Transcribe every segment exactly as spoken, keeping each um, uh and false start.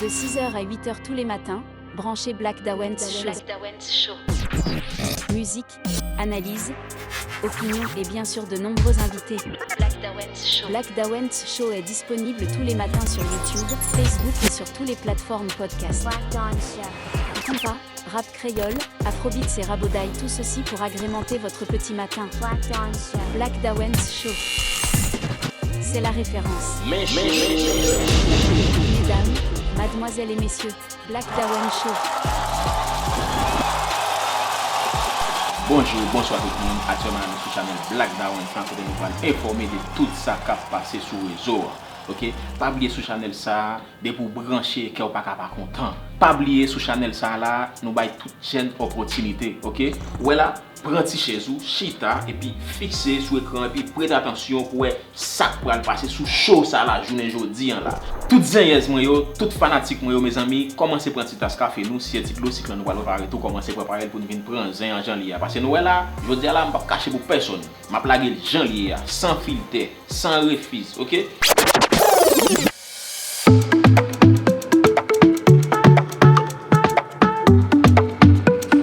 De six heures à huit heures tous les matins, branchez Black Dawens Show. Musique, analyse, opinion et bien sûr de nombreux invités. Black Dawens Show. Black Dawens Show est disponible tous les matins sur YouTube, Facebook et sur toutes les plateformes podcast. Black Dawens Show. Compas, rap créole, afrobeats et raboday, tout ceci pour agrémenter votre petit matin. Black Dawens Show. C'est la référence. Mesdames, mademoiselles et messieurs, Black Dawens Show. Bonjou, bonswa tout moun. Aktyèlman la nou sou chanèl Black Dawens lan kote nou pral enfòme de tout sa k ap pase sou rezo a. Oke, pa bliye sou chanèl sa a, depi w branche, kè w pa ka pa kontan. Pa bliye sou chanèl sa a la, nou bay tout jèn opòtinite, oke? Ou wè la, pran ti chèz ou, chita, epi fikse sou ekran, epi prete atansyon pou wè sa k pral pase sou show sa la jounen jodi an la. Tout zenyèz mwen yo, tout fanatik mwen yo, mezanmi, kòmanse pran ti tas kafe nou, si se ti dlo sik lan nou pral prepare tou, kòmanse prepare l pou n vin pran zen an jan l ye a. Paske nou wè la, jodi a la, m p ap kache pou pèsonn. M ap lage l jan l ye a, san filtè, san refiz, oke?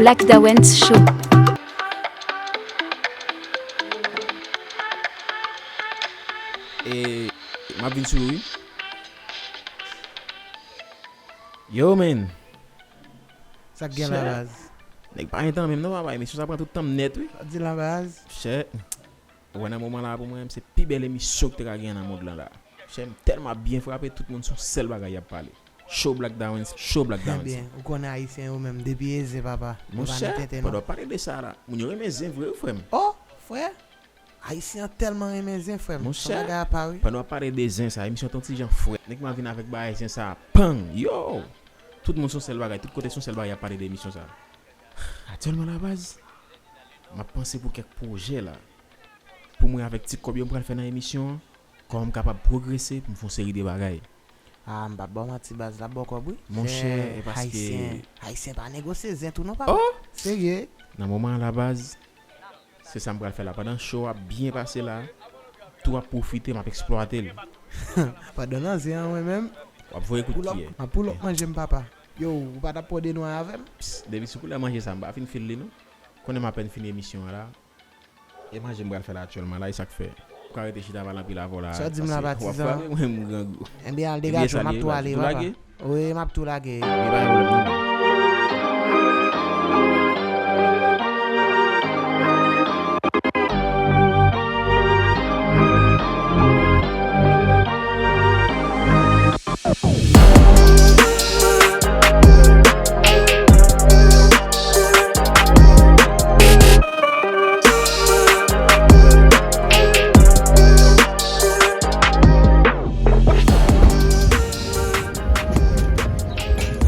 Black Dawens Show. E, m ap vin sou ou, wi. Yo, man. Sa k gen la, baz? Nèg pa gen tan menm non, papa. Emisyon sa pran tout tan m nèt, wi. Sa di la, baz? Chè. Ou wè nan moman la pou mwen, se pi bèl emisyon ki te ka gen nan mond lan la. Chè, m tèlman ap byen frape, tout moun se yon sèl bagay y ap pale. Show Black Dawens, show Black Dawens. Ebyen, ou konnen Ayisyen yo menm, depi e zen, papa, yo pa nan tenten non. Monchè, pandan w ap pale de sa la, moun yo renmen zen vre wi, frè m. Oh, frè! Ayisyen an tèlman renmen zen, frè m. Se yon bagay apa, wi. Pandan w ap pale de zen sa, emisyon te yon ti jan frèt. Nèg m ap vin avèk bagay zen sa, pang! Yo! Tout moun se yon sèl bagay, tout kote se yon sèl bagay y ap pale de emisyon sa. Aktyèlman la, baz, m ap panse pou kèk pwojè la. Pou mwen, avèk ti kòb yo m pral fè nan emisyon an, kòman m kapab pwogrese pou m fè yon seri de bagay. Ah, m p ap ba w manti, baz, l ap ba w kòb, wi. Monchè, e paske Ayisyen, Ayisyen pa negosye zen tou non, papa. Oh! Serye? Nan moman an la, baz, se sa m pral fè la. Pandan show ap byen pase la, tou ap pwofite, m ap eksplwate l. Pandan nan zen an, mwen menm, w ap voye kout kiyè. M ap pull up manje m, papa. Yo, ou pa t ap pran de nwa avè m? Depi sou koulè manje sa, m pa fin fil li non. Konnen m apèn fini emisyon an la. E manje m pral fè la aktyèlman la, e sa k fè. Ou ka rete chita pale anpil avè w la. Sa w di m la, patizan? W ap frape mwen, m grangou. Enben, al degaje w, m ap tou ale, papa. Wi, m ap tou lage. Li pa gen pwoblèm non.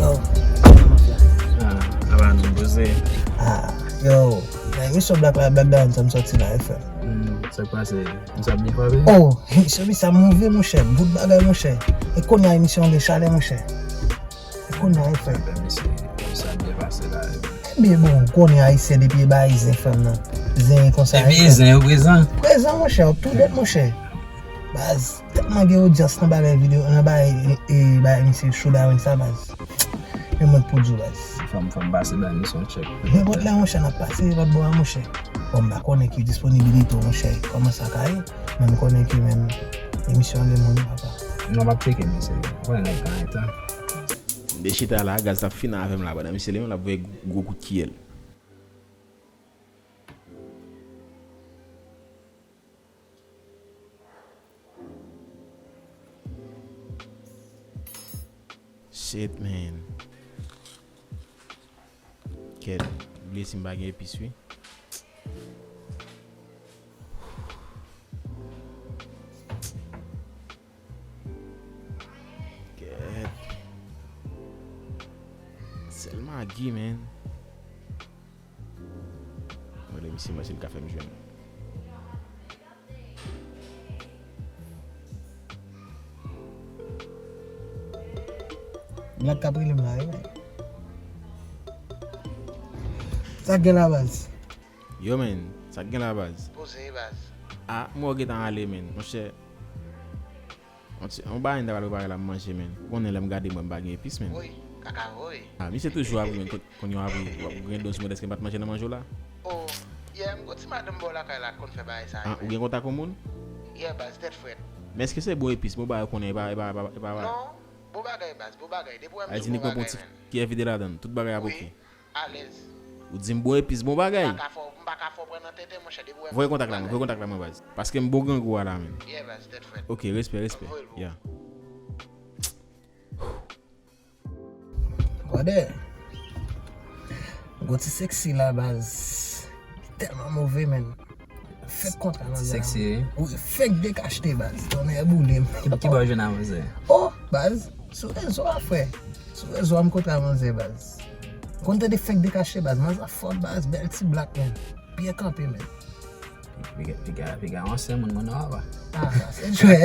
Yo, Ah, apa nou poze. Ah, yo, nan emisyon Black la, Black Dawens sa m sòti la, frè m. Hmm, sa k pase? Nou sa byen frape? Oh, emisyon li sa move, monchè. Bout bagay, monchè. E kounye a emisyon an gen chalè, monchè. E kounye a, frè. Mesye, sa byen pase la. Ebyen bon, ou konnen Ayisyen depi e bay zen, frè m nan. Zen konsa. Epi zen yo prezan. Prezan, monchè, tou dèt, monchè. Baz, tèlman gen odyans nan bagay videyo, nan bagay, e, e, bagay misye Show Dawens sa, baz. Men mwen k pou di w, baz. Fò m, fò m pase bay misye yon tchèk. Nenpòt lè, monchè, n ap pase lòt bò a, monchè. Bon, m pa konnen ki disponibilite w, monchè, kòman sa ka ye, men m konnen ke menm emisyon an gen moun, papa. Non, m ap tcheke misye. Ou konnen nèg pa gen tan. M te chita la, gaz t ap fini avè m la, pandan misye li menm l ap voye gwo kout kiyè l. Shit, man. Kèt, bliye si m pa gen epis, wi. Kèt. Sèl Magi, man. Mwen, misye, mwen, si l ka fè m jwenn. Black k ap rele m la, wi, men. Sa k gen la, baz? Yo, man, sa k gen la, baz? Poze, baz. Ah, mwen gentan ale, man. Monchè, yon Se yon bagay m ta pral prepare la, m manje, men. Ou konnen lè m gade mwen, m pa gen epis, men. Wi, kaka wi. Ah, misye toujou ap ri, men, kon, konn yon ap ri, w ap gen don sou mwen dèske m pa t manje nan manje w la. Oh, yeah, m gon ti madanm bò lakay la k konn fè bagay sa yo, men. Ah, ou gen kontak yon moun? Yeah, baz, tèt frèt. Men èske se bon epis, bon bagay ou konnen, e pa, e pa, e pa, e pa. Non, bon bagay, baz, bon bagay. Depi w wè m di w bon bagay, men. Ti evide ladann, tout bagay ap oke. Alèz. Ou di m bon epis, bon bagay. M pa ka fè w, m pa ka fè w pran nan tenten, monchè, depi w wè m. Voye kontak la, mwen, voye kontak la, mwen, baz. Paske m bon grangou a la, men. Yeah, baz, tèt frèt. Ok, respè, respè. Voye l pou ou. Yeah. Brother, gon ti seksi la, baz. Tèlman move, men. Fèk kontre a manzè. Seksi, wi. Wi, fèk dekachte, baz. Tonnè boule m. Ki, ki bò w jwenn a manzè? Oh, baz. Sou rezo a, frè. Sou rezo a, m kontre a manzè, baz. Konn tande fèk dekachte, baz. Manzè fò, baz. Bèl ti blak, men. Byen kanpe, men. Piga, piga, piga yon ansyen moun, mwen, non, apa. Ah, sa se jwè.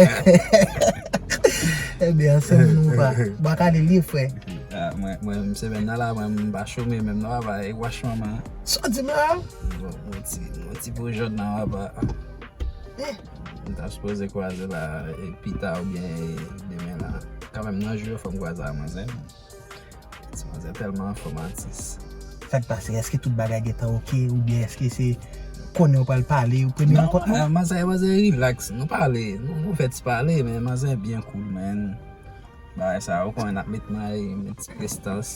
Ebyen, ansyen moun ou pa. Baka li li, frè. Ah, mwen, mwen, m semèn nan la, mwen, m pa chome menm, non, apa. E wach manman. Sa w di m la? Bon, yon ti, yon ti po jòn nan, apa. Eh. M ta sipoze kwaze la, e, pita oubyen, e, demen la. Kanmenm nan jou yo, fò m kwaze a manzè, men. Ti manzè tèlman anfòm, atis. Sa k pase? Èske tout bagay gentan oke? Oubyen èske se konnen w pral pale, ou premye rankont mwen? Non, manzè, manzè rilaks. Nou pale, nou, nou fè ti pale, men manzè byen cool, man. Bagay sa, ou konnen n ap met may, met ti prestans.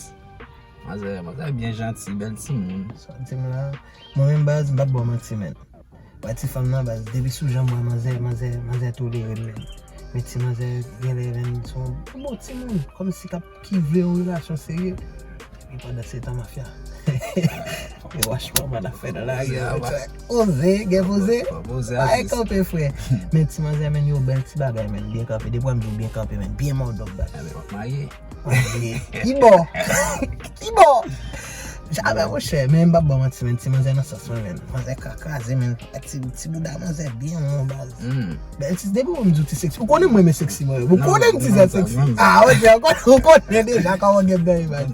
Manzè, manzè byen janti, bèl timoun. Sa w di m la? Mwen menm, baz, m p ap ba w manti, man. Wè ti fanm nan, baz, depi sou jan m wè manzè, manzè, manzè tolere m, men. Men ti manzè genlè, men, se yon bon timoun, kòmsi k ap, ki vle yon relasyon serye. Epi pandan se tan mafya. E wach manman n ap fè nan lari a, oze, gen poze. Fò poze, pa e kanpe, frè. Men ti manzè, men, yo bèl ti bagay, men, byen kanpe. Depi w wè m di w byen kanpe, men, byen mòdòk, baz. Ebyen, w ap marye. Ki bò? Ki bò? Jamè, monchè, men m p ap ba w manti, men ti manzè nan sans mwen, men. Manzè ka kraze, men. Ti, ti bouda manzè byen won, baz. Bèl ti, depi w wè m di w ti seksi. Ou konnen mwen renmen seksi, mwen. Ou konnen m di sa seksi. Ah, ok, ou konnen, ou konnen deja kòman gen bèl imaj.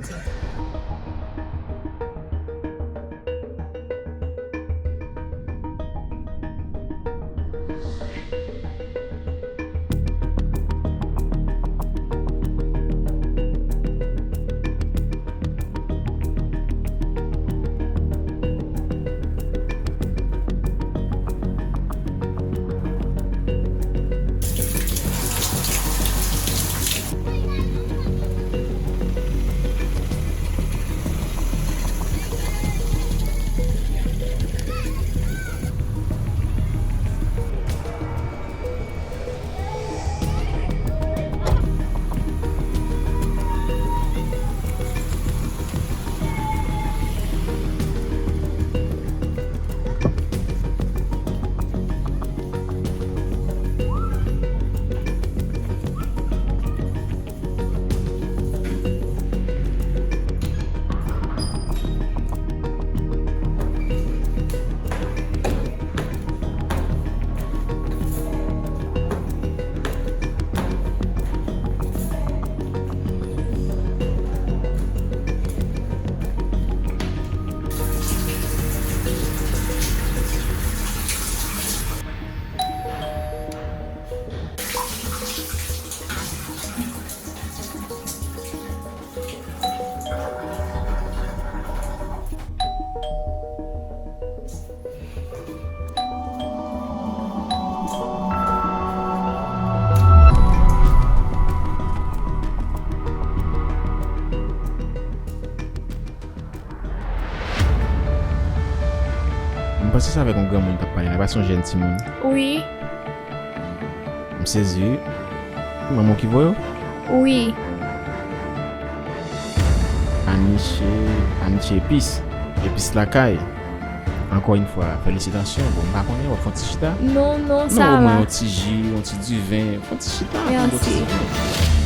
M panse se avèk yon granmoun t ap pale la, e pa se yon jèn timoun? Wi. M sezi wi. Manman w ki voye w? Wi. Aniche, Aniche epis. Epis lakay. Ankò yon fwa, felisitasyon. Bon, m pa konnen, w ap fè yon ti chita? Non, non, sa va. Non, omwen yon ti ji, yon ti diven, fè yon ti chita, yon ti diven. Mèsi.